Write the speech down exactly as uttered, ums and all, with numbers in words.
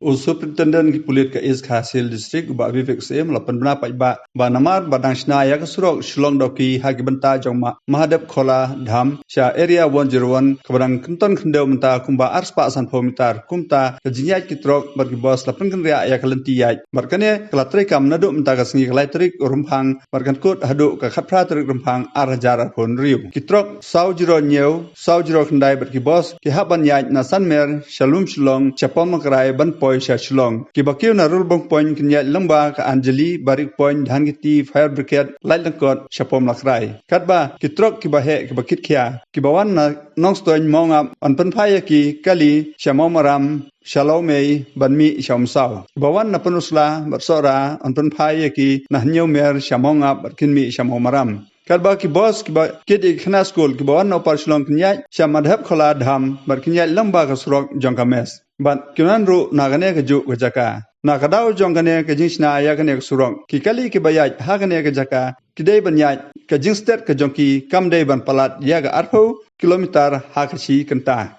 U Superintendent ki Pulit ka East Khasi Hills District, u Bah Vivek Syiem, u la pynbna paidbah ba namar ba dang shna ïa ka surok Shillong Dawki ha ki bynta jong Mahadev Khola Dham sha Area one zero one, kaba dang kynton khyndew mynta kumba arspah sanphew mitar. Kumta ka jingïaid ki trok bad ki bos la pynkynriah ïa ka lynti ïaid. Bad kane ka la treikam naduh mynta ka sngi ka lai tarik Rymphang bad kan kut haduh ka khatphra tarik Rymphang ar hajar arphew hynriew. Ki trok saw zero hynñiew, saw zero khyndai bad ki bos ki hap ban ïaid na Sanmer, sha Lumshillong, sha Pom Lakrai ban poi sha Shillong. Kiba kiew na Rulbong Point kin ïaid lyngba ka Anjali, Barik Point, Dhankheti Fire Brigade, Laitlangkot, sha Pom Lakrai. Katba ki trok kiba heh kiba kitkhia kiba wan na Nongstoiñ, Mawngap yn pynphai ïa ki kali sha Mawmaram, sha Lawmei ban mih sha Umsaw. Kiba wan na Pynursla bad Sohra yn pynphai ïa ki na Hynñiewmer, sha Mawngap bad kin mih sha Mawmaram. Katba ki bos kiba kit ïa ki khynnah skul kiba wan na u par Shillong kin ïaid sha Mahadev Khola Dham bad kin ïaid lyngba ka surok jong ka mess. Bad kin wan ruh na kane kajuh ka jaka. Na ka daw jong kane ka jingshna ïa kane ka surok, ki kali kiba ïaid ha kane ka jaka ki dei ban ïaid, ka jingstet ka jong ki kam dei ban palat ïa ka arphew kilometer ha ka shi kynta.